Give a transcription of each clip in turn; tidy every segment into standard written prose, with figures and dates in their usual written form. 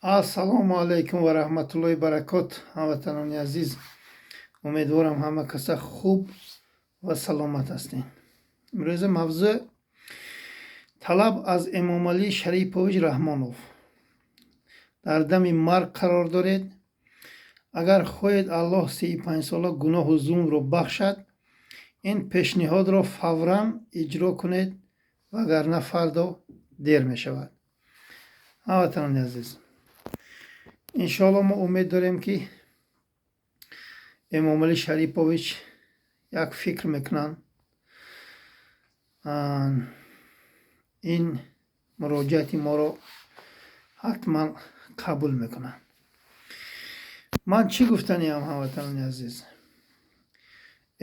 Ассалому алайкум ва раҳматуллоҳи баракот, ҳамватанони азиз. Умедворам, ҳама каса хуб ва саломат ҳастед. Имрӯза мавзӯъ: талаб аз Эмомалӣ Шарипович Раҳмонов. Дар дами марг қарор доред. Агар хоҳед, Аллоҳ 35-сола гуноҳу зулмро бахшад, ин пешниҳодро фавран иҷро кунед, вагарна фардо дер мешавад. Ҳамватанони азиз, иншоалло, мо умед дорем, ки Эмомалӣ Шарипович як фикр мекунанд, ин муроҷиати моро ҳатман қабул мекунанд. Ман чӣ гуфтаниам, ҳамватанони азиз?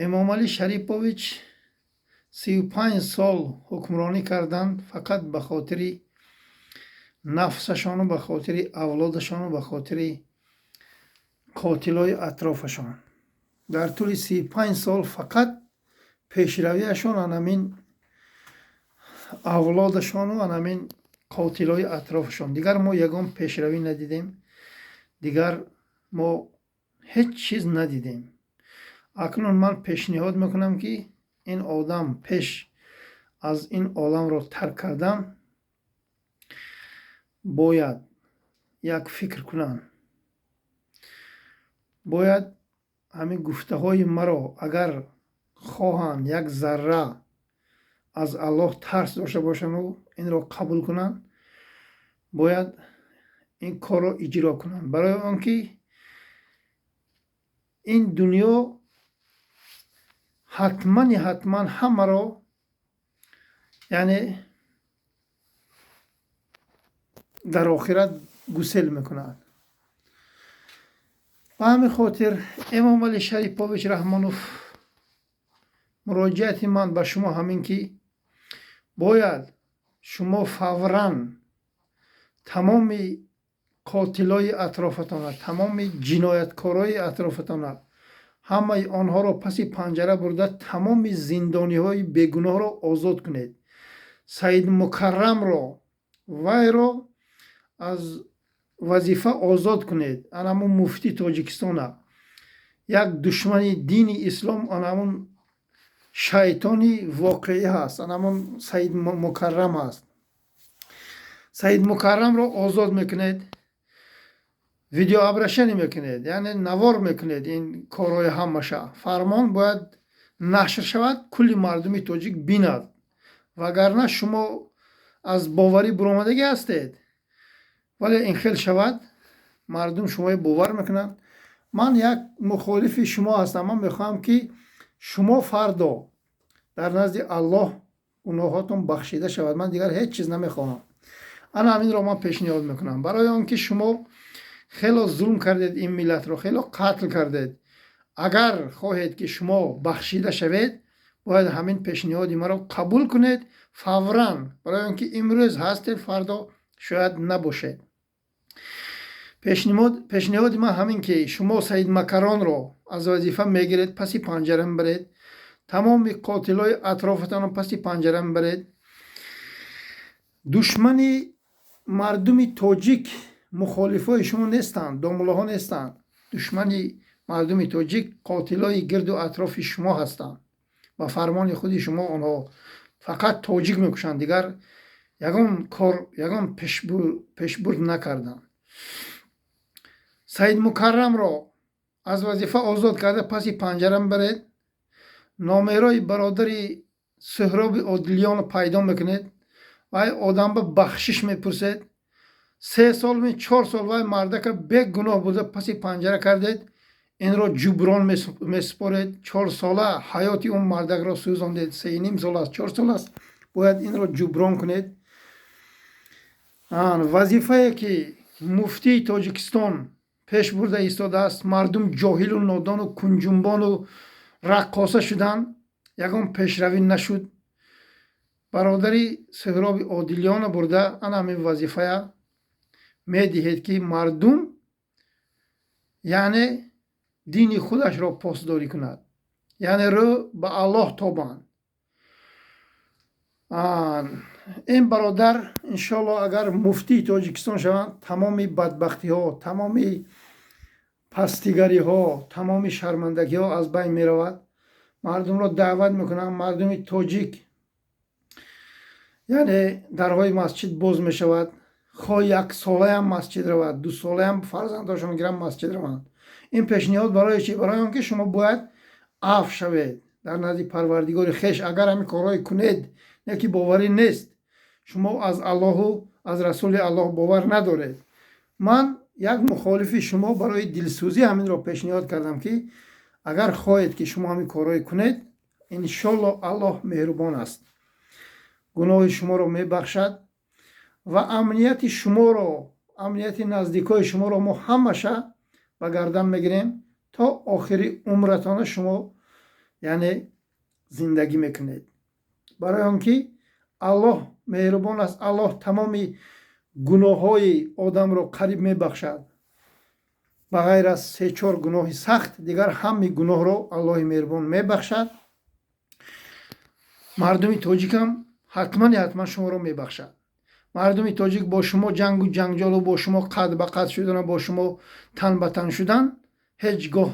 Эмомалӣ Шарипович 35 сол ҳукмронӣ карданд фақат ба хотири нафсашону ба хотири авлодашону ба хотири қотилои атрофашон. Дар тӯли 35 сол фақат пешравиашон анамин авлодашону анамин қотилои атрофашон. Дигар мо ягон пешравӣ надидем, дигар мо ҳеҷ чиз надидем. Акнун ман пешниҳод мекунам, ки ин одам пеш аз ин оламро тарк кардан бояд як фикр кунанд. Бояд ҳамин гуфтаҳои маро, агар хоҳанд, як зарра аз Аллоҳ тарс дошта бошанду инро қабул кунанд, бояд ин корро иҷро кунанд, барои он ки ин дунё ҳатмани ҳатман ҳамаро, яъне, дар охират гусел мекунад. Ба ҳамин хотир, Эмомалӣ Шарипович Раҳмонов, муроҷиати ман ба шумо ҳамин, ки бояд шумо фавран тамоми қотилои атрофатона, тамоми ҷинояткорои атрофатона, ҳамаи онҳоро паси панҷара бурда, тамоми зиндониҳои бегуноҳро озод кунед. Саид Мукаррамро, вайро аз вазифа озод кунед. Анамун муфти Тоҷикистона, як душмани дини ислом, анамун шайтони воқеӣ ҳаст, анамун Саид Мукаррам аст. Саид Мукаррамро озод мекунед, видеообращение мекунед, яъне навор мекунед ин корҳои ҳамаша. Фармон бояд нашр шавад, кулли мардуми тоҷик бинад, вагарна шумо аз боварӣ буромадагӣ ҳастед. Вале ин хел шавад, мардум шуморо бовар мекунанд. Ман як мухолифи шумо ҳастам. Ман мехоҳам, ки шумо фардо дар назди Аллоҳ гуноҳотон бахшида шавад. Ман дигар ҳеҷ чиз намехоҳам. Ана ҳаминро ман пешниҳод мекунам, барои он ки шумо хело зулм кардед ин миллатро, хело қатл кардед. Агар хоҳед, ки шумо бахшида шавед, бояд ҳамин пешниҳоди маро қабул кунед фавран, барои он ки имрӯз ҳастед, фардо шояд набошед. Пешниҳоди ман ҳамин, ки шумо Саид Макаронро аз вазифа мегиред, паси панҷара мебаред, тамоми қотилои атрофатонро паси панҷара мебаред. Душмани мардуми тоҷик мухолифои шумо нестанд, домуллоҳо нестанд. Душмани мардуми тоҷик қотилои гирду атрофи шумо ҳастанд. Ба фармони худи шумо онҳо фақат тоҷик мекушанд, дигар ягон кор, ягон пешбурд накарданд. Саид Мукаррамро аз вазифа озод карда, паси панҷара мебаред, номерои бародари Суҳроби Одилиёнро пайдо мекунед, вай одамба бахшиш мепурсед. 3 сол ми, 4 сол вай мардака бегуноҳ буда, паси панҷара кардед, инро ҷуброн месупоред. 4 сола ҳаёти он мардакро сӯзондед, 3,5 сол аст, 4 сол аст, бояд инро ҷуброн кунед. Вазифае ки муфтии Тоҷикистон пеш бурда истодааст, мардум ҷоҳилу нодону кунҷумбону раққоса шуданд, ягон пешравӣ нашуд. Бародари Суҳроби Одилиёна бурда, ана ҳамин вазифая медиҳед, ки мардум, яъне, дини худашро посдорӣ кунад, яъне рӯ ба Аллоҳ тобанд. Ин бародар, иншоалло, агар муфтии Тоҷикистон шаванд, тамоми бадбахтиҳо, тамоми пастигариҳо, тамоми шармандагиҳо аз байн меравад. Мардумро даъват мекунам, мардуми тоҷик, яъне дарҳои масҷид боз мешавад. Хоҳ яксолаям масҷид равад, дусолаям фарзандошон гирам, масҷид раванд. Ин пешниҳод барои чӣ? Барои он ки шумо бояд афв шавед дар назди Парвардигори хеш. Агар ҳамин корҳое кунед, не ки боварӣ нест, шумо аз Аллоҳу аз Расули Аллоҳ бовар надоред. Ман як мухолифи шумо барои дилсӯзӣ ҳаминро пешниҳод кардам, ки агар хоҳед, ки шумо ҳамин корҳое кунед, иншолло, Аллоҳ меҳрубон аст, гуноҳи шуморо мебахшад ва амнияти шуморо, амнияти наздикои шуморо мо ҳамаша ба гардан мегирем. То охири умратона шумо, яъне, зиндагӣ мекунед, барои он ки Аллоҳ меҳрубон аст. Аллоҳ тамоми гуноҳҳои одамро қариб мебахшад. Ба ғайр аз се-чор гуноҳи сахт, дигар ҳамаи гуноҳро Аллоҳи меҳрубон мебахшад. Мардуми тоҷикам ҳатман ҳатман шуморо мебахшад. Мардуми тоҷик бо шумо ҷангу ҷанҷолу бо шумо қад ба қад шудану бо шумо тан ба тан шудан, ҳеҷ гоҳ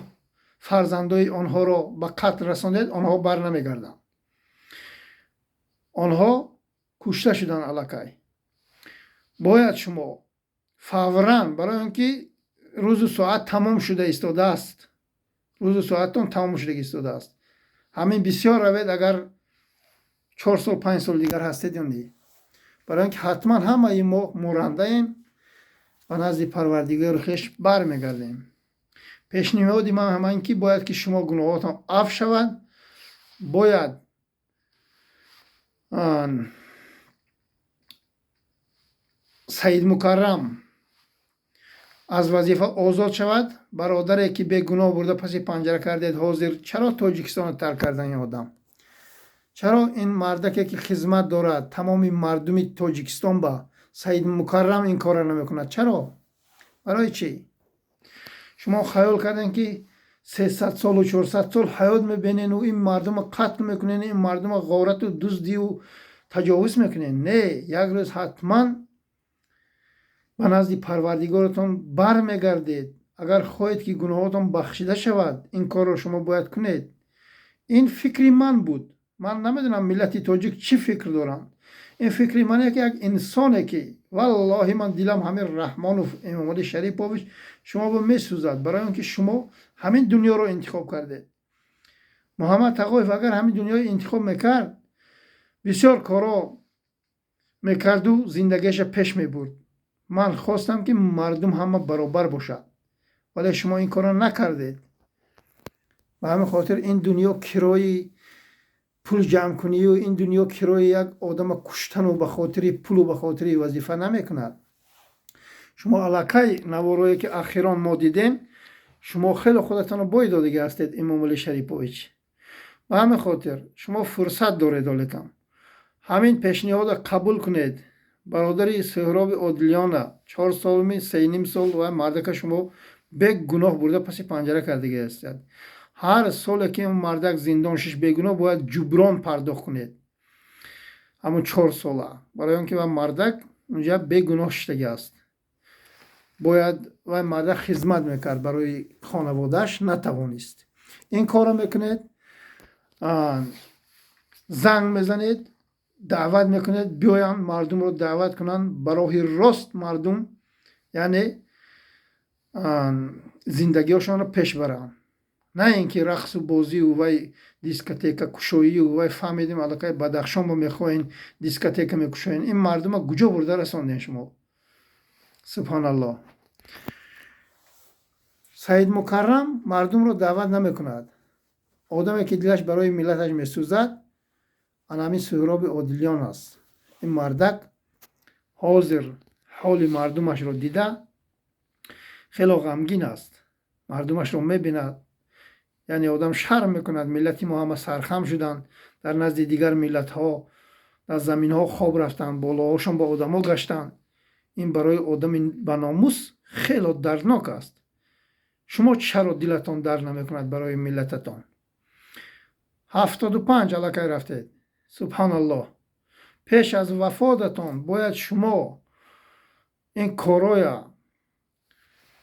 фарзандои онҳоро ба қатл расондед, онҳо бар намегарданд. Онҳо кушта шуданд аллакай. Бояд шумо фавран, барои он ки рӯзу соат тамом шуда истодааст, рӯзу соаттон тамом шуда истодааст. Ҳамин бисёр равед, агар 4 сол, 5 сол дигар ҳастед ё не, барои он ки ҳатман ҳамаи мо мурандаем, ба назди Парвардигори хеш бармегардем. Пешниҳоди ман ҳамин, ки бояд ки шумо гуноҳотон афв шавад. Бояд Саид Мукаррам аз вазифа озод шавад, бародаре ки бегуноҳ бурда паси панҷара кардед. Ҳозир чаро Тоҷикистонро тарк кардан ин одам? Чаро ин мардаке, ки хизмат дорад тамоми мардуми Тоҷикистон, ба Саид Мукаррам ин корро намекунад? Чаро? Барои чӣ? Шумо хаёл кардем, ки 300 солу 400 сол ҳаёт мебинену ин мардума қатл мекунен, ин мардума ғорату дуздию таҷовуз мекунен. Не, як рӯз ҳатман ба назди Парвардигоратон бармегардед. Агар хоҳед, ки гуноҳотон бахшида шавад, ин корро шумо бояд кунед. Ин фикри ман буд. Ман намедонам, миллати тоҷик чӣ фикр доранд. Ин фикри мане, ки як инсоне, ки валлоҳи, ман дилам ҳамин Раҳмонов Эмомалӣ Шарипович шумо месӯзад, барои он ки шумо ҳамин дунёро интихоб кардед. Муҳаммад Тағоев агар ҳамин дунёро интихоб мекард, бисёр корҳо мекарду зиндагиаша пеш мебурд. Ман хостам, ки мардум ҳама баробар бошад, вале шумо ин корро накардед. Ба ҳамин хотир ин дунё кирои пул ҷамъкунию ин дунё кирои як одама куштану ба хотири пулу ба хотири вазифа намекунад. Шумо аллакай наворое, ки ахирон мо дидем, шумо хеле худатонро бой додагӣ ҳастед, Имомалӣ Шарипович. Ба ҳамин хотир шумо фурсат доред, олекам ҳамин пешниҳодро қабул кунед. Бародари Суҳроби Одилёна 4 солми, 3.5 сол ва мардака шумо бегуноҳ бурда паси панҷара кардагӣ ҳастед. Ҳар соле ки он мардак зиндон шиш бегуноҳ, бояд ҷуброн пардохт кунед ҳамон 4 сола, барои он ки ва мардак унҷа бегуноҳ шиштагӣ аст. Бояд вай мардак хизмат мекард барои хонаводааш, натавонист. Ин корро мекунед, занг мезанед, даъват мекунед, биёянд, мардумро даъват кунанд ба роҳи рост, мардум, яъне, зиндагиҳошонро пеш баранд, на ин ки рақсу бозию вай дискотека кушоию. Вай фаҳмидем, аллакай Бадахшонбо мехоҳен дискотека мекушоен. Ин мардума куҷо бурда расондем шумо? Субҳоналлоҳ. Саид Мукаррам мардумро даъват намекунад. Одаме, ки дилаш барои миллаташ месӯзад, ана ҳамин Суҳроби Одилён аст. Ин мардак ҳозир ҳоли мардумашро дида, хело ғамгин аст. Мардумашро мебинад, яъне одам шарм мекунад. Миллати мо ҳама сархам шуданд дар назди дигар миллатҳо, дар заминҳо хоб рафтанд, болоҳошон ба одамо гаштанд. Ин барои одами баномус хело дарднок аст. Шумо чаро дилатон дард намекунад барои миллататон? 75 аллакай рафтед, субҳоналлоҳ. Пеш аз вафотатон бояд шумо ин короя,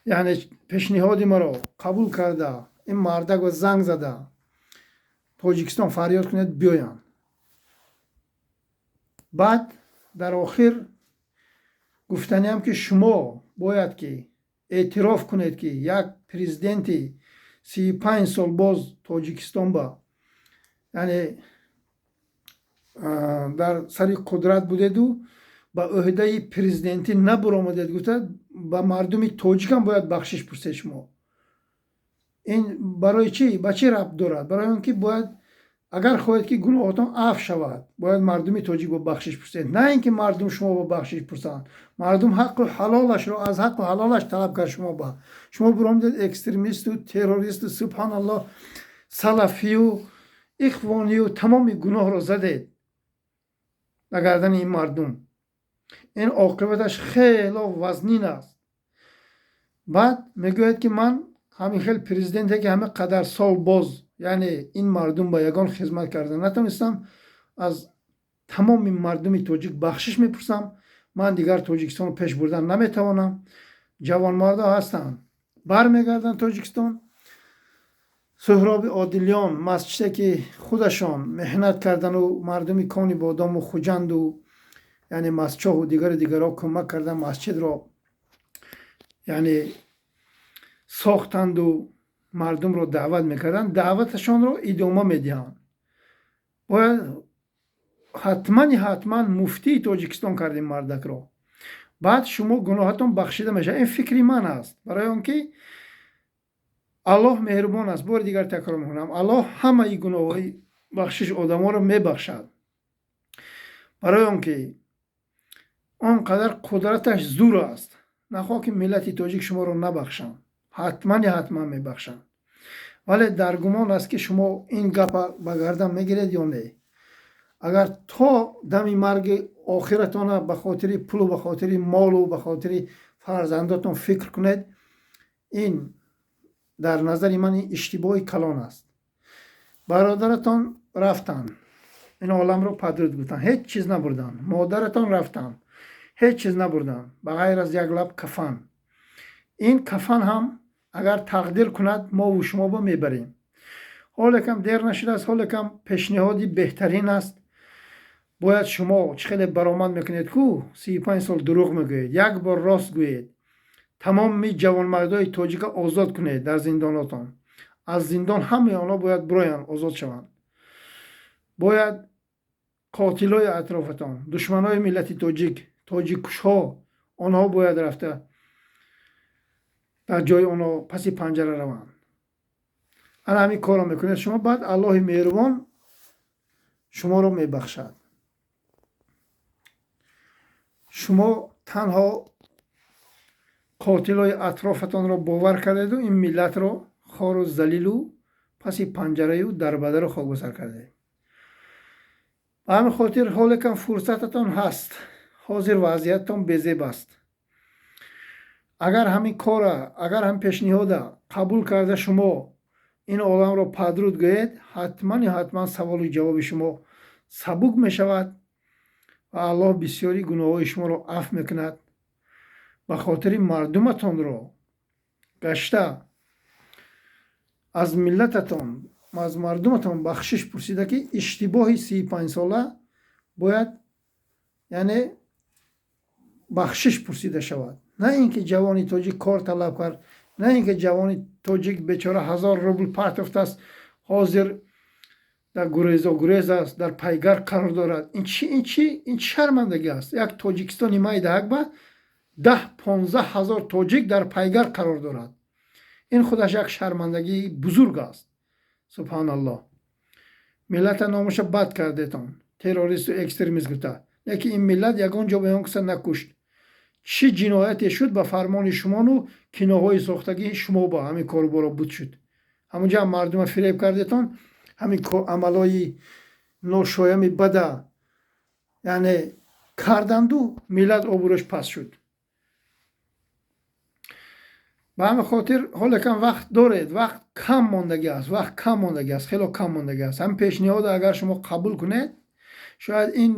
яъне пешниҳоди маро қабул карда, ин мардакро занг зада, Тоҷикистон фарёд кунед, биёянд. Баъд дар охир гуфтаниам, ки шумо бояд ки эътироф кунед, ки як президенти 35 сол боз Тоҷикистон ба, яъне дар сари қудрат будеду ба ӯҳдаи президентӣ набуромадед гуфта, ба мардуми тоҷикам бояд бахшиш пурсед шумо. Ин барои чӣ, ба чӣ рабт дорад? Барои он ки бояд, агар хоҳед, ки гуноҳотон афв шавад, бояд мардуми тоҷик бо бахшиш пурсед, на ин ки мардум шумо бо бахшиш пурсанд. Мардум ҳаққу ҳалолашро аз ҳаққу ҳалолаш талаб кард. Шумо ба шумо буромадед, экстремисту террористу, субҳаналлоҳ, салафию ихвонию, тамоми гуноҳро задед ба гардани ин мардум. Ин оқибаташ хело вазнин аст. Баъд мегӯяд, ки ман ҳамин хел президенте, ки ҳама қадар сол боз, яъне ин мардум ба ягон хизмат карда натонистам, аз тамоми мардуми тоҷик бахшиш мепурсам. Ман дигар Тоҷикистонро пеш бурдан наметавонам. Ҷавонмардо ҳастанд, бармегарданд Тоҷикистон. Суҳроби Одилён, масҷиде ки худашон меҳнат кардану мардуми Кони Бодому Хуҷанду, яъне Мастчоҳу дигару дигарҳо кӯмак кардан, масҷидро, яъне сохтанду мардумро даъват мекарданд, даъваташонро идома медиҳанд. Бояд ҳатмани ҳатман муфтии Тоҷикистон кардем мардакро. Баъд шумо гуноҳатон бахшида мешавад. Ин фикри ман аст, барои он ки Аллоҳ меҳрубон аст. Бори дигар такрор мекунам, Аллоҳ ҳамаи гуноҳҳои бахшиш одаморо мебахшад, барои он ки он қадар қудраташ зур аст. Нахоҳ ки миллати тоҷик шуморо набахшанд, ҳатмани ҳатман мебахшанд, вале дар гумон аст, ки шумо ин гапа ба гардан мегиред ё не. Агар то дами марги охиратона ба хотири пулу ба хотири молу ба хотири фарзандотон фикр кунед, ин дар назари ман ин иштибоҳи калон аст. Бародаратон рафтанд, ин оламро падруд гуфтанд, ҳеҷ чиз набурданд. Модаратон рафтанд, ҳеҷ чиз набурданд, ба ғайр аз як лаб кафан. Ин кафан ҳам агар тақдир кунад, мову шумо ба мебарем. Ҳолекам дер нашудааст, ҳолекам пешниҳоди беҳтарин аст. Бояд шумо чӣ хеле баромад мекунед ку, 35 сол дурӯғ мегӯед, як бор рост гӯед. Тамоми ҷавонмардои тоҷика озод кунед дар зиндонотон. Аз зиндон ҳамаи онҳо бояд бироянд, озод шаванд. Бояд қотилои атрофатон, душманои миллати тоҷик, тоҷиккушҳо, онҳо бояд рафта дар ҷои онҳо паси панҷара раванд. Ана ҳамин корро мекунед шумо, баъд Аллоҳи меҳрубон шуморо мебахшад. Шумо танҳо қотилои атрофатонро бовар кардеду ин миллатро хору залилу паси панҷараю дарбадару хокбасар кардед. Ба ҳамин хотир ҳолекам фурсататон ҳаст, ҳозир вазъиятатон безеб аст. Агар ҳамин кора, агар ҳамин пешниҳода қабул карда, шумо ин оламро падруд гӯед, ҳатмани ҳатман саволу ҷавоби шумо сабук мешавад ва Аллоҳ бисёри гуноҳҳои шуморо афв мекунад. Ба хотири мардуматонро гашта, аз миллататон, аз мардуматон бахшиш пурсида, ки иштибоҳи 35сола бояд, яъне бахшиш пурсида шавад. На ин ки ҷавони тоҷик кор талаб кард, на ин ки ҷавони тоҷик бечора 1000 рубл партофтааст, ҳозир дар гурезо гурез аст, дар пайгар қарор дорад. Ин чи, ин чи, ин чӣ шармандагӣ аст? Як Тоҷикистони майдаҳакба 10-15 ҳазор тоҷик дар пайгар қарор дорад. Ин худаш як шармандагии бузург аст. Субҳаналлоҳ, миллата номуша бад кардетон, террористу экстремист гуфта. Лекин ин миллат ягон ҷо ба ягон каса накушт. Чӣ ҷинояте шуд? Ба фармони шумону киноҳои сохтагии шумо ба ҳамин коруборо буд шуд. Ҳамунҷа мардума фиреб кардетон, ҳамин амалҳои ношоями бада, яъне карданду миллат обрӯш паст шуд. Ба ҳамин хотир ҳолекам вақт доред, вақт кам мондагӣ аст, вақт кам мондагӣ аст, хело кам мондагӣ аст. Ҳамин пешниҳода агар шумо қабул кунед, шояд ин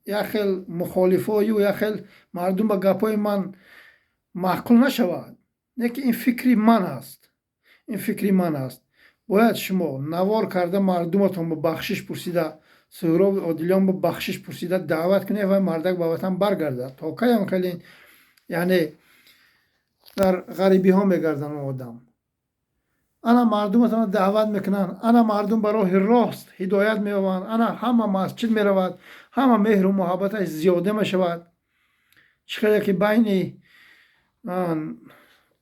Як хел мухолифою як хел мардум ба гапҳои ман маъқул нашавад, лекин ин фикри ман аст, ин фикри ман аст. Бояд шумо навор карда, мардуматон ба бахшиш пурсида, Суҳроби Одилён ба бахшиш пурсида, даъват кунед ва мардак ба ватан баргардад. То кай он хеле, яъне, дар ғарибиҳо мегарданд он одам? Ана мардуматонро даъват мекунанд, ана мардум ба роҳи рост ҳидоят меёбанд, ана ҳама масҷид меравад, ҳама меҳру муҳаббаташ зиёда мешавад. Чӣ хеле ки байни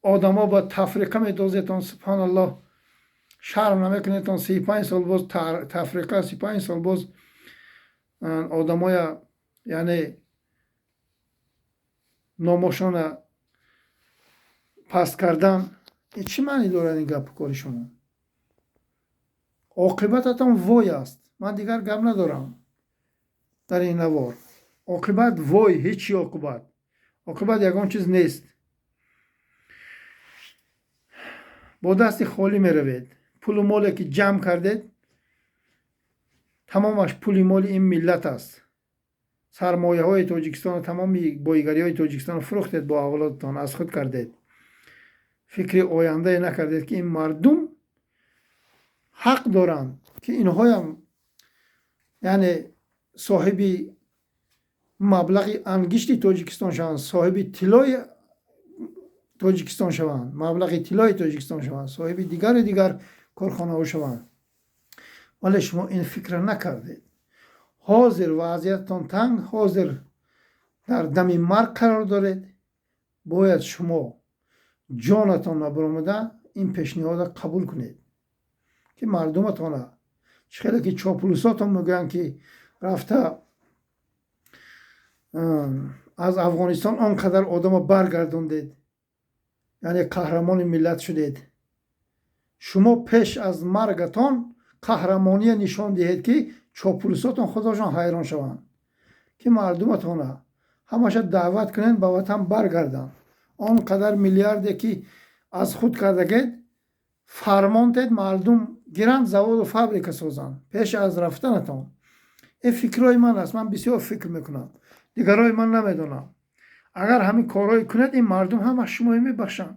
одамо ба тафриқа медозетон, субҳоналлоҳ, шарм намекунедтон? 35 сол боз тафриқа, 35 сол боз одамоя, яъне, номошона паст кардан, ин чӣ маънӣ дорад, ин гапу кори шумо? Оқибататон вой аст. Ман дигар гап надорам дар ин навор. Оқибат вой, ҳечи оқибат ягон чиз нест. Бо дасти холӣ меравед. Пулу моле ки ҷамъ кардед, тамомаш пули моли ин миллат аст. Сармояҳои Тоҷикистону тамоми боигариҳои Тоҷикистоно фурӯхтед, бо авлодатон аз худ кардед. Фикри ояндае накардед, ки ин мардум ҳақ доранд, ки инҳоям, яъне, соҳиби маблағи ангишти Тоҷикистон шаванд, соҳиби тиллои Тоҷикистон шаванд, маблағи тиллои Тоҷикистон шаванд, соҳиби дигару дигар корхонаҳо шаванд. Вале шумо ин фикрро накардед. Ҳозир вазъиятатон танг, ҳозир дар дами марг қарор доред. Бояд шумо ҷонатонро баромада ин пешниҳодро қабул кунед, ки мардуматона, чӣ хеле ки чоплусотон мегӯянд, ки рафта аз Афғонистон он қадар одамо баргардондед, яъне қаҳрамони миллат шудед. Шумо пеш аз маргатон қаҳрамония нишон диҳед, ки чоплусотон худошон ҳайрон шаванд, ки мардуматона ҳамаша даъват кунед, ба ватан баргарданд. Он қадар миллиарде ки аз худ кардагед, фармон тед, мардум гиранд, заводу фабрика созанд пеш аз рафтанатон. Ин фикрҳои ман аст. Ман бисёр фикр мекунам, дигарҳои ман намедонам. Агар ҳамин корҳое кунед, ин мардум ҳама шуморо мебахшанд.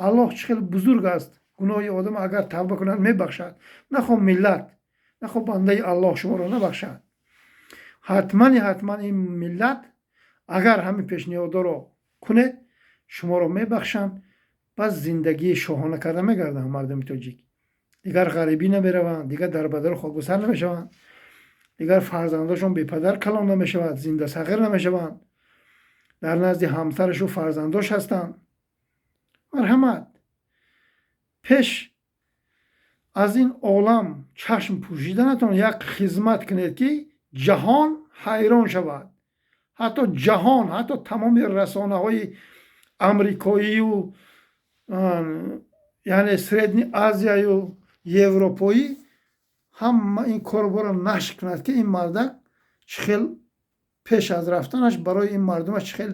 Аллоҳ чӣ хеле бузург аст, гуноҳи одам агар тавба кунад, мебахшад. Нахо миллат, нахо бандаи Аллоҳ шуморо набахшад. Ҳатмани ҳатман ин миллат, агар ҳамин пешниҳодҳоро кунед, шуморо мебахшанд. Пас зиндагии шоҳона карда мегарданд мардуми тоҷик. Дигар ғарибӣ намераванд, дигар дар бадару хокгусар намешаванд, дигар фарзандошон бепадар калон намешавад, зиндасағир намешаванд, дар назди ҳамсарашу фарзандош ҳастанд. Марҳамат, пеш аз ин олам чашм пӯшиданатон як хизмат кунед, ки ҷаҳон ҳайрон шавад. Ҳатто ҷаҳон, ҳатто тамоми расонаҳои амрикоию, яъне, Средний Азияю европоӣ ҳама ин корборо нашр кунад, ки ин мардак чӣ хел пеш аз рафтанаш барои ин мардумаш чӣ хел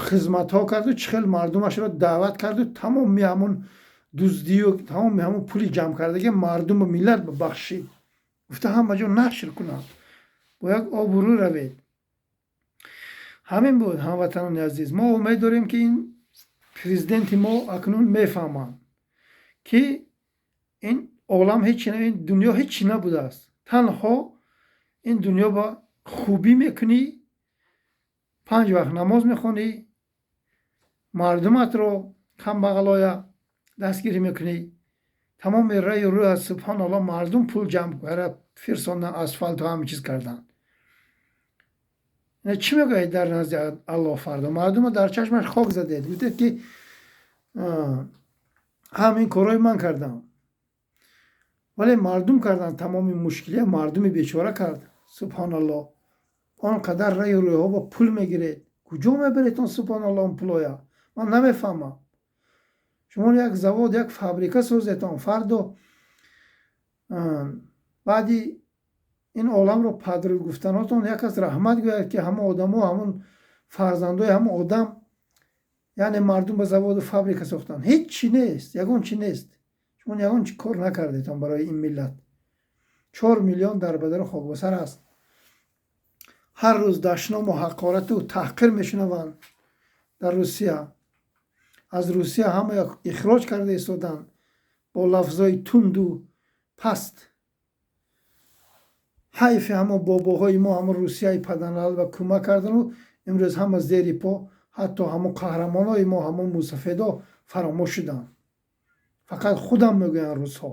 хизматҳо карду, чӣ хел мардумашро даъват карду, тамоми ҳамун дуздию тамоми ҳамун пули ҷамъ кардаги мардуму миллат бахшид гуфта, ҳама ҷо нашр кунад. Бо як обрӯ равед. Ҳамин буд, ҳамватанони азиз. Мо умед дорем, ки ин президенти мо акнун мефаҳманд, ки ин олам ҳечи, ин дунё ҳечи набудааст. Танҳо ин дунё ба хубӣ мекунӣ, панҷ вақт намоз мехонӣ, мардуматро камбағалоя дастгирӣ мекунӣ, тамоми раю рӯ аз, субҳоналлоҳ, мардум пул ҷамъ кара фирсондан, асфалту ҳама чиз карданд. Чӣ мегӯяд дар назди Аллоҳ фардо? Мардумо дар чашмаш хок задед, гуфтед, ки ҳамин корҳои ман кардам, вале мардум карданд. Тамоми мушкилия мардуми бечора кард. Субҳоналлоҳ, он қадар раю рӯйҳо бо пул мегиред, куҷо мебаредтон, субҳоналлоҳ, он пулоя? Ман намефаҳмам. Шумо як завод, як фабрика созетон, фардо баъди ин оламро падрӯй гуфтанотон як кас раҳмат гӯяд, ки ҳамон одамо, ҳамон фарзандои ҳамон одам, яъне, мардум ба заводу фабрика сохтанд. Ҳеҷ чи нест, ягон чи нест. Шумо ягон чи кор накардетон барои ин миллат. 4 миллион дар бадару хокбасар аст. Ҳар рӯз дашному ҳақорату таҳқир мешунаванд дар Русия. Аз Русия ҳама ихроҷ карда истоданд бо лафзҳои тунду паст. Ҳайфи ҳамон бобоҳои мо, ҳамон Русияи падарналба кӯмак кардану имрӯз ҳама зери по, ҳатто ҳамон қаҳрамонои мо, ҳамон мусафедо фаромӯш шуданд. Фақат худам мегӯянд русҳо.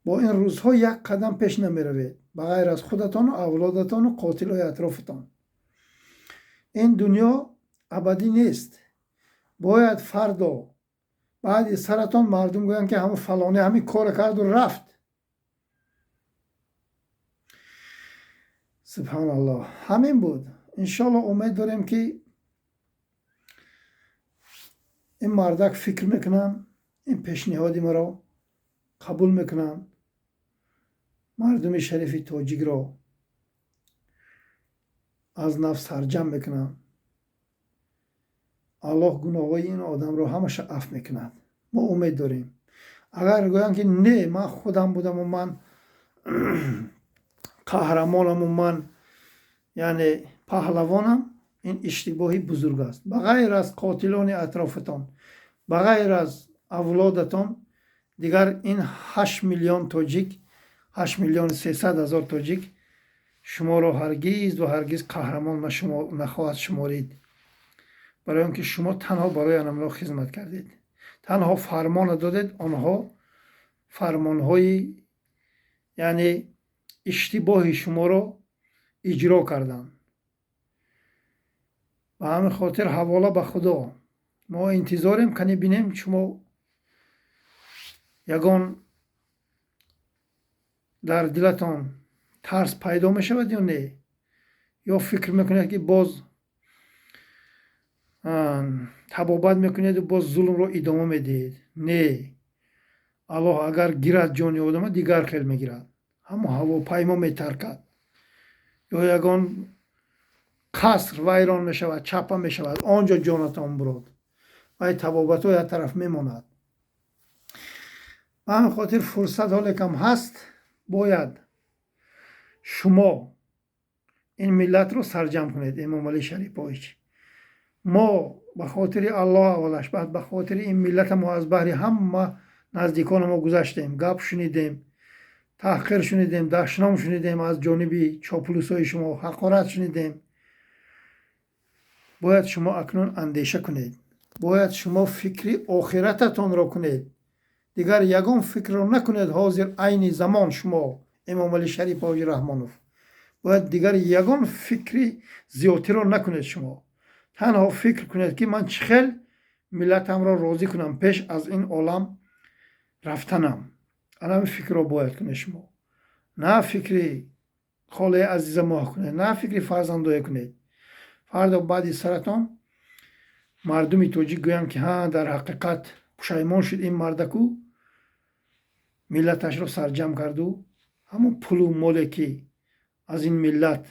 Бо ин рӯзҳо як қадам пеш намеравед, ба ғайр аз худатону авлодатону қотилҳои атрофатон. Ин дунё абадӣ нест. Бояд фардо баъди саратон мардум гӯянд, ки ҳамон фалоне ҳамин корро карду рафт. Субҳаналлоҳ. Ҳамин буд. Иншоалло, умед дорем, ки ин мардак фикр мекунанд, ин пешниҳоди маро қабул мекунанд, мардуми шарифи тоҷикро аз нав сарҷамъ мекунанд. Аллоҳ гуноҳҳои ин одамро ҳамаша афв мекунад. Мо умед дорем. Агар гӯянд, ки не, ман худам будаму ман қаҳрамонаму ман, яъне, паҳлавонам, ин иштибоҳи бузург аст. Ба ғайр аз қотилони атрофатон, ба ғайр аз авлодатон, дигар ин 8 миллион тоҷик, 8 300 000 тоҷик шуморо ҳаргиз ва ҳаргиз қаҳрамон нахоҳад шуморид, барои он ки шумо танҳо барои анамло хизмат кардед, танҳо фармона додед. Онҳо фармонҳои, яъне, иштибоҳи шуморо иҷро карданд. Ба ҳамин хотир ҳавола ба Худо. Мо интизорем, кани бинем, шумо ягон дар дилатон тарс пайдо мешавад ё не, ё фикр мекунед, ки боз табобат мекунеду боз зулмро идома медиҳед. Не, Аллоҳ агар гирад ҷони одама, дигар хел мегирад. Ҳамо ҳавопаймо метаркад ё ягон қаср вайрон мешавад, чапа мешавад, он ҷо ҷонатон бурод. Вай табобатҳо як тараф мемонад. Ба ҳамин хотир фурсат ҳоле кам ҳаст, бояд шумо ин миллатро сарҷамъ кунед. Эмомалӣ Шарипович, мо ба хотири Аллоҳ аввалаш, баъд ба хотири ин миллата мо аз баҳри ҳама наздикони мо гузаштем, гап шунидем, таҳқир шунидем, дашном шунидем, аз ҷониби чоплусҳои шумо ҳақорат шунидем. Бояд шумо акнун андеша кунед, бояд шумо фикри охирататонро кунед, дигар ягон фикрро накунед. Ҳозир, айни замон, шумо, Эмомалӣ Шарипович Раҳмонов, бояд дигар ягон фикри зиёдтиро накунед. Шумо танҳо фикр кунед, ки ман чӣ хел миллатамро розӣ кунам пеш аз ин олам рафтанам. Анами фикрро бояд кунед шумо. На фикри холаи азиза моҳ кунед, на фикри фарзандое кунед. Фардо баъди саратон мардуми тоҷик гӯянд, ки ҳа, дар ҳақиқат пушаймон шуд ин мардаку, миллаташро сарҷамъ карду ҳамон пулу моле, ки аз ин миллат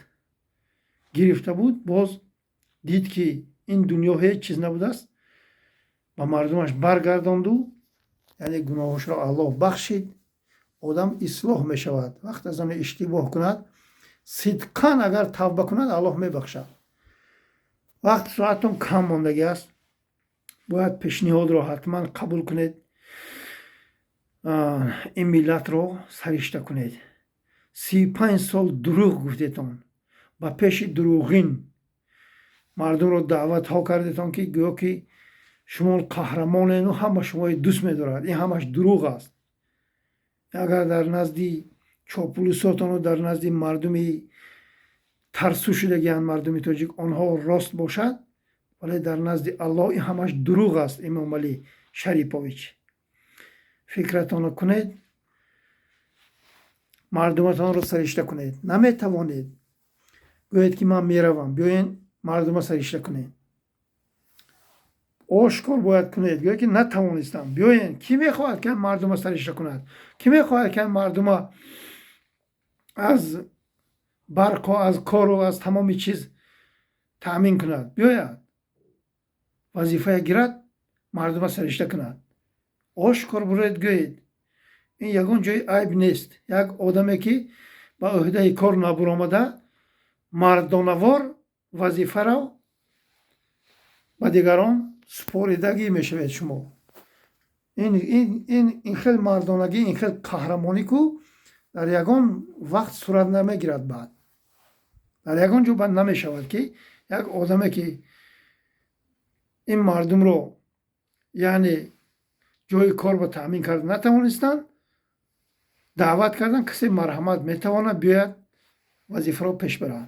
гирифта буд, боз дид, ки ин дунё ҳеҷ чиз набудааст, ба мардумаш баргардонду, яъне, гуноҳошро Аллоҳ бахшид. Одам ислоҳ мешавад. Вақт аз оне иштибоҳ кунад, сидқан агар тавба кунад, Аллоҳ мебахшад. Вақт соатон кам мондагӣ аст. Бояд пешниҳодро ҳатман қабул кунед, ин миллатро саришта кунед. 35 сол дурӯғ гуфтетон, ба пеши дурӯғин мардумро даъватҳо кардетон, ки гӯё ки шумо қаҳрамонену ҳама шумои дӯст медорад. Ин ҳамаш дурӯғ аст. Агар дар назди чопулусотону дар назди мардуми тарсу шудагианд, мардуми тоҷик, онҳо рост бошад, вале дар назди Аллоҳ ин ҳамаш дурӯғ аст. Эмомалӣ Шарипович, фикратонро кунед, мардуматонро саришта кунед. Наметавонед, гӯед, ки ман меравам, биёен, мардума саришта кунед. Ошкор бояд кунед, гӯед, ки натавонистам, биёен. Кӣ мехоҳад, ки мардума саришта кунад? Кӣ мехоҳад, ки мардума аз барқу аз кору аз тамоми чиз таъмин кунад? Биёяд, вазифая гирад, мардума саришта кунад. Ошкор буред, гӯед. Ин ягон ҷои айб нест. Як одаме, ки ба ӯҳдаи кор набуромада. Мардонавор вазифаро ба дигарон супоридагӣ мешавед шумо. Ин хел мардонагӣ, ин хел қаҳрамонӣ ку дар ягон вақт сурат намегирад. Баъд дар ягон ҷо баъд намешавад, ки як одаме, ки ин мардумро, яъне, ҷои кор ба таъмин карда натавонистанд, даъват кардан касе, марҳамат, метавонад биёяд, вазифаро пеш барад.